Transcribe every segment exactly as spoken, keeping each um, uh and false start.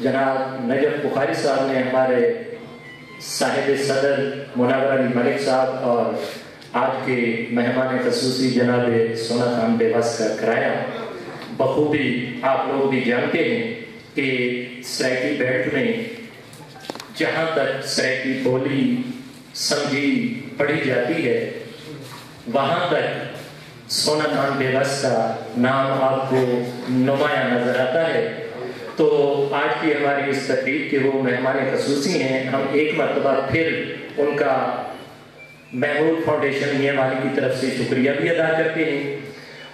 جناب نجف بخاری صاحب نے ہمارے صاحب صدر منور علی ملک صاحب اور آج کے مہمان خصوصی جناب سونا خان بیوس کا کرایہ بخوبی آپ لوگ بھی جانتے ہیں کہ سرائیکی بیلٹ میں جہاں تک سرائیکی بولی سمجھی پڑھی جاتی ہے، وہاں تک سونا خان بیوس کا نام آپ کو نمایاں نظر آتا ہے۔ تو آج کی ہماری اس تقریب کے وہ مہمان خصوصی ہیں، ہم ایک مرتبہ پھر ان کا محمود فاؤنڈیشن میاں والی کی طرف سے شکریہ بھی ادا کرتے ہیں۔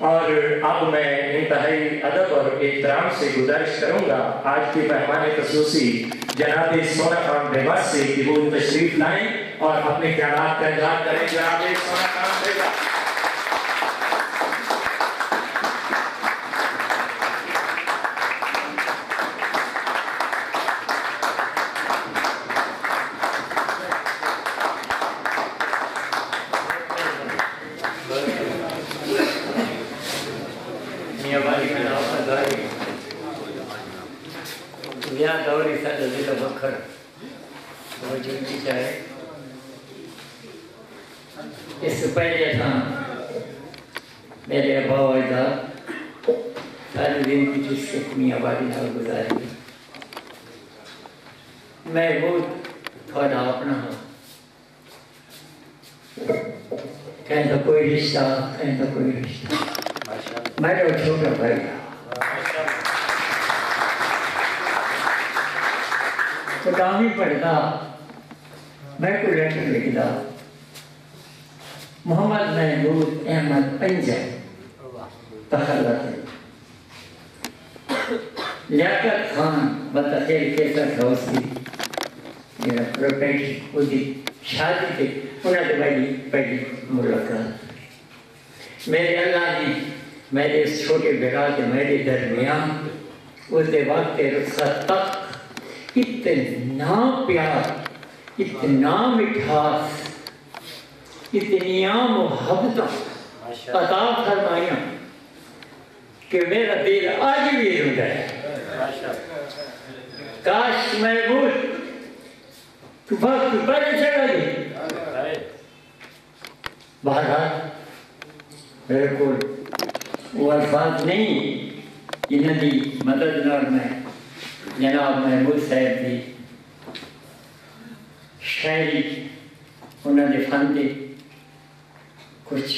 اور اب میں انتہائی ادب اور احترام سے گزارش کروں گا آج کے مہمان خصوصی جناب سونا خان بیوس سے کہ وہ تشریف لائیں اور اپنے خیالات کا اظہار کریں۔ جناب سونا خان بیوس۔ میاں والی کا نام ازاری۔ میاں دوری ساڈا ضلع مکھن۔ توجہ دی چاہے۔ اس سے پہلے اساں میرے ابا و اجداد ساری زندگی جس سے میاں والی نال گزاری۔ میں وہ تھوڑا اپنا ہاں۔ کہیں دا کوئی رشتہ، کہیں دا کوئی رشتہ۔ میں جو چھوٹا بھائی ہاں۔ کتابیں پڑھدا، میں کوئی لیٹر لکھدا۔ محمد محمود احمد پنجہ تخلص ہے۔ لیاقت خان بندہ خیر کیسر غوثی، میرا پروپریٹر، اس دی شادی تے انہاں دے ویلی پہلی ملاقات۔ میرے اللہ نے میرے اس چھوٹے بھرا تے میرے درمیان اس دے وقت رخصت تک اتنا پیار، اتنا مٹھاس، اتنیاں محبتاں عطا فرمائیاں کہ میرا دل اج بھی روندا ہے۔ کاش محمود تو وقت پہلے چڑھا جی۔ بہرحال میرے کول وہ الفاظ نہیں جنہاں دی مدد نال میں جناب محمود صاحب دی شاعری، انہاں دے فن تے کچھ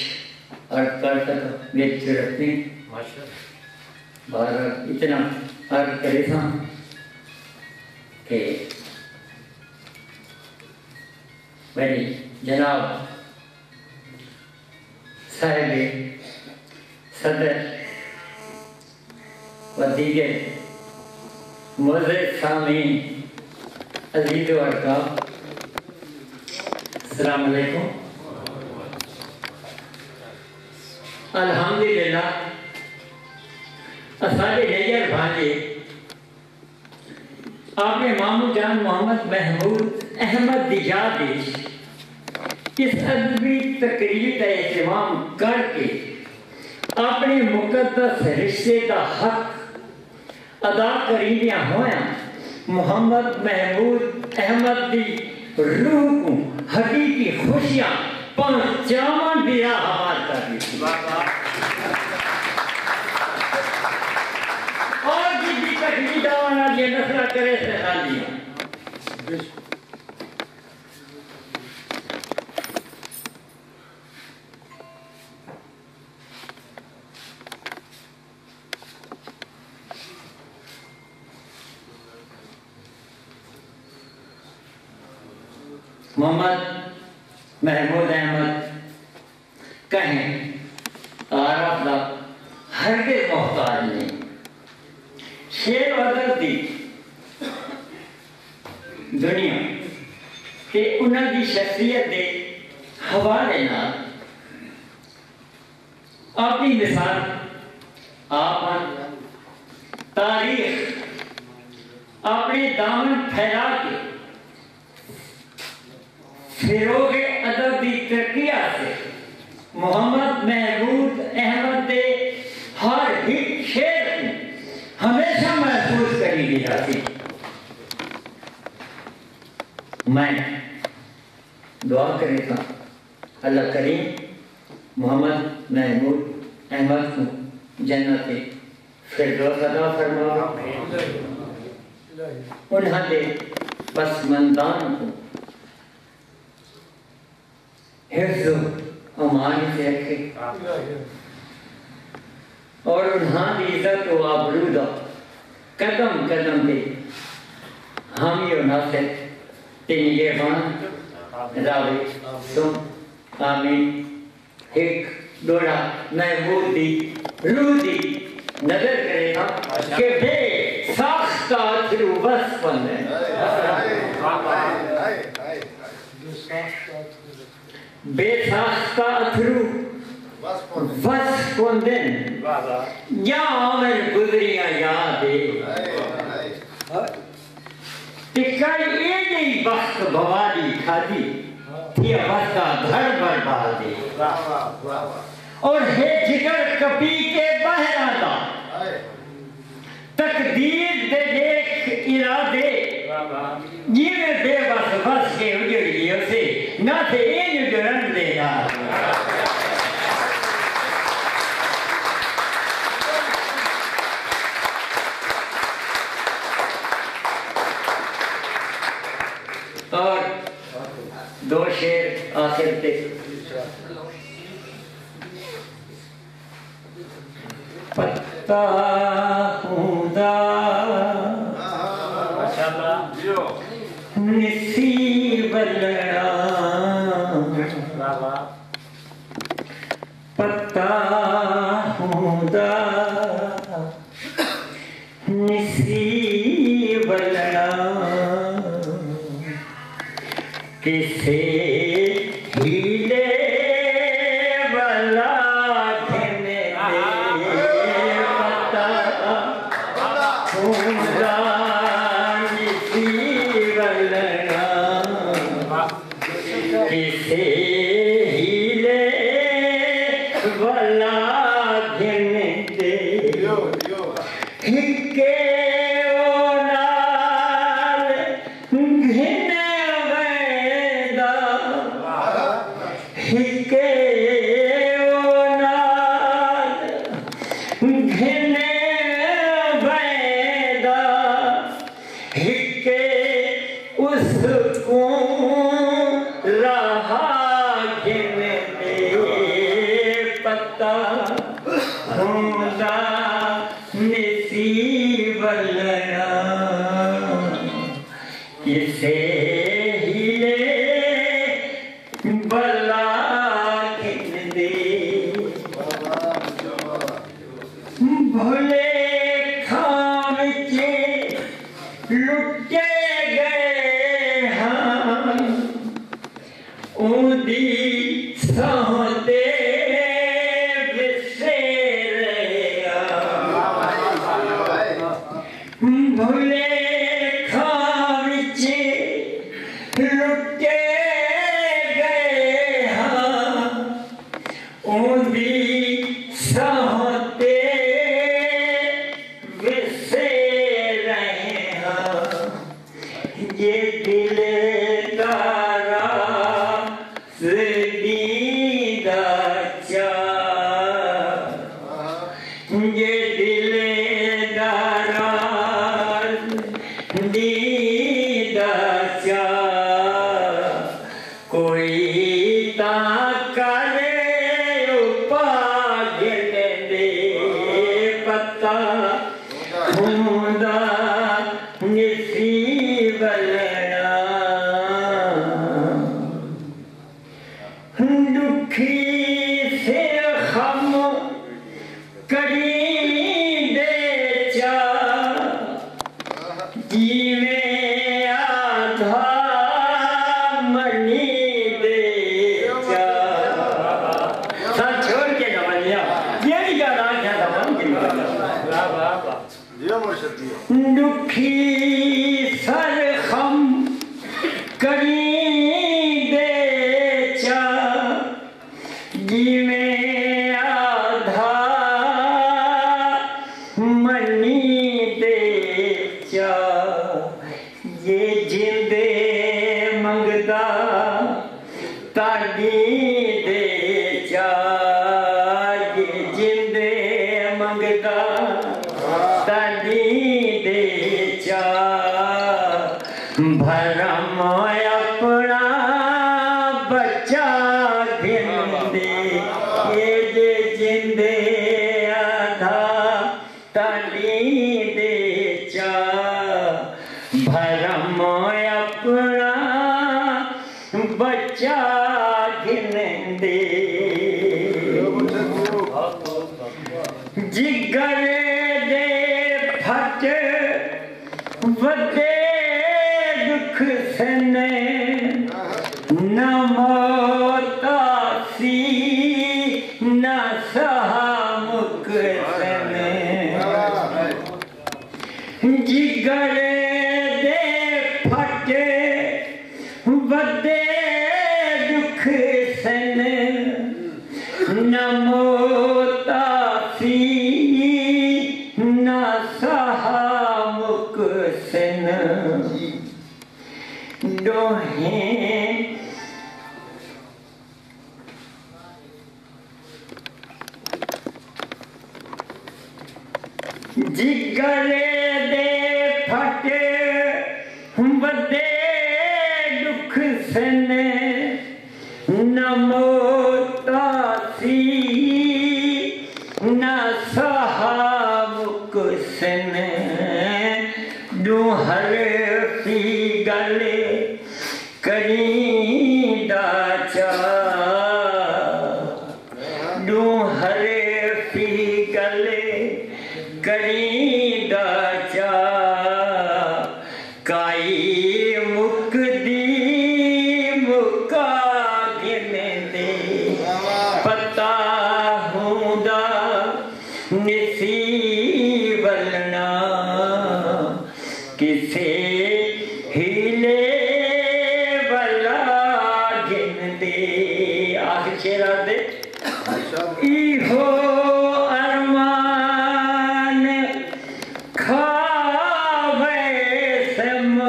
عرض کر سکاں۔ میری ضرورت نہیں۔ بہرحال اتنا عرض کرے تھا کہ میری جناب صاحب صدر و دیگر معزز سامعین، عزیز و احباب، السلام علیکم۔ الحمدللہ اساݙے نیر بھانجے اپݨے ماموں جان محمد محمود احمد دی یاد وچ اس ادبی تقریب دا اہتمام کر کے اپݨے مقدس رشتے دا حق ادا کریندیاں ہویاں محمد محمود احمد دی روح کوں حقیقی خوشیاں پہنچاوݨ دی راہ ہموار کر ݙتی۔ اور جدی کٹھی داواں نال یہ نسلاں کرے سے خالی۔ محمد محمود احمد کہیں تعارف دا ہرگز محتاج نہیں۔ شعر و ادب دی دنیا تے انہاں دی شخصیت دے حوالے نال اپݨی مثال آپ ہن۔ تاریخ اپݨے دامن پھیلا کے فروغ ادب دی ترقی آسے محمد محمود احمد دے ہر ہک شعر کوں ہمیشہ محفوظ کری ݙینداسی۔ میں دعا کریساں، اللہ کریم محمد محمود احمد کوں جنت فردوس عطا فرماوے، انہاں دے پسماندان کوں حفظ و امان اچ رکھے، اور انہاں دی عزت و آبرو دا قدم قدم تے حامی و ناصر تے نگہبان راہوے۔ سم آمین۔ ہک ݙوہڑا محمود دی روح دی نظر کرے تھا کہ بے ساختہ اتھرو وس پندن، بے ساختہ اتھرو وس پوندن، یا آون گزریاں یاد اے۔ تے کئی اے جئی بخت بھوالی کھادی، تھیا وسدا گھر برباد اے۔ اور ہے جگر کپی کے بحراں دا، تقدیر دے ݙیکھ ارادے، جیویں بے وس وس کے اجڑ ڳیوسے، نہ تھے اینج اجڑݨ دے یار۔ اور دو شعر آخر تے۔ پتہ ہوندا نسی ولݨا، پتہ ہوندا نسی ولݨا، کسے ہیلے ولا گھن دے، پتہ ہوندا نسی ولݨا، کسے ہیلے ولا گھن دے۔ ہکے او نال گھن ویندا، ہکے او نال گھن ویندا، ہکے اس کوں راہ گھن دے، پتہ ہوندا نسی ولݨا، کسے ہیلے ولا گھن دے۔ بھلے کھاں وچ لٹے ڳئے ہن، اوندی ساہ تے وسے رہیا۔ بھلے کھاں وچ لٹے ڳئے ہاں، اوندی ساہ تے وسے رہے ہاں۔ جے دل دا راز ݙیندا چا، جے دل دا راز ݙیندا چا، کوئی تاں کر اپا گھن دے، پتہ ہوندا نسی ولݨا۔ ݙکھی سر خم کریندے چا، جیویں آدھا منیندے چا۔ سر چھوڑ کے نہ ونڄیا، جیڑھی ڳالھ آکھیا تاں من گھن ونڄا۔ ݙکھی سر خم کریندے چا، جیویں آدھا منیندے چا، جے جیندے بھرم اپݨا بچہ گھندے، اے جے جیندے آدھا تاں ݙیندے چا۔ بھرم اپݨا بچہ گھندے، جگر دے پھٹ وݙے ݙکھ سن، نہ موت آسی، نہ ساہ مکسن۔ جگر دے پھٹ وݙے ݙکھ سن، نہ موت آسی، نہ ساہ مکسن۔ ݙوہیں جگر دے پھٹ وݙے ݙکھ سن، نہ موت آسی، نہ ساہ مکسن۔ ݙو حرفی ڳل کریندا چا، ݙو حرفی ڳل کریندا چا، کائی مکدی مکا گھندے، پتہ ہوندا نسی ولݨا کسے ہیلے ولا گھندے۔ آخر شعر آہدے، ایہو ارمان کھا ویسم،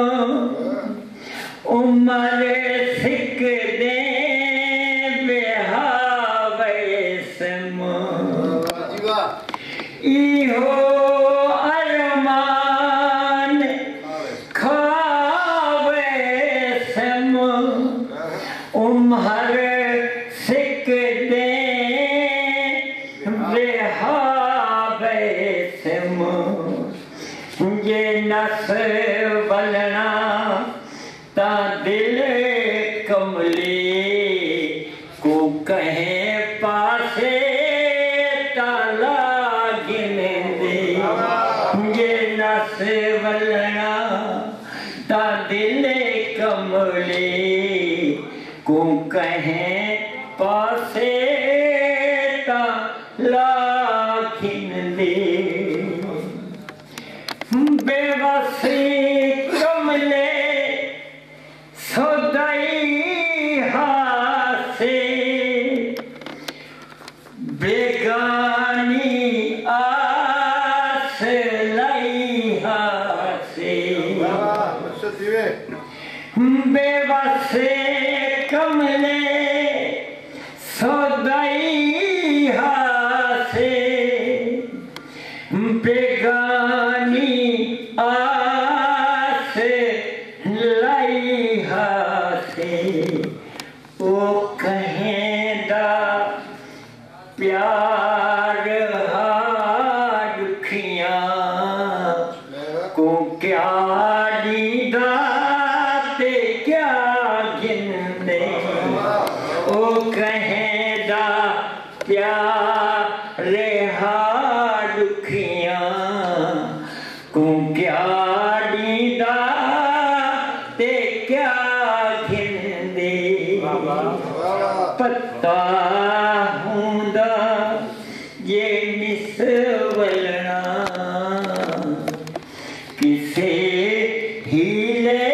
عمر سکدیں وہا ویسم۔ ایہو ارمان کھا ویسم، عمر سکدیں وہا ویسم۔ جے نس ولݨا تاں دل کملی کوں کہیں پاسے تاں لا گھندے۔ جے نس ولݨا تاں دل کملی کوں کہیں پاسے تاں لا گھندے۔ بے وس کملے سودائی ہاسے، بیگانی آس لائی ہاسے۔ بے وس کملے سودائی ہاسے، بیگانی آس لائی ہاسے۔ او کہیں دا پیار ہا ݙکھیاں کوں کیا ݙیندا تے کیا گھندے۔ او کہیں دا پیار ہا ݙکھیاں کوں کیا ݙیندا تے کیا گھندے۔ پتہ ہوندا جے مس ولݨا کسے ہیلے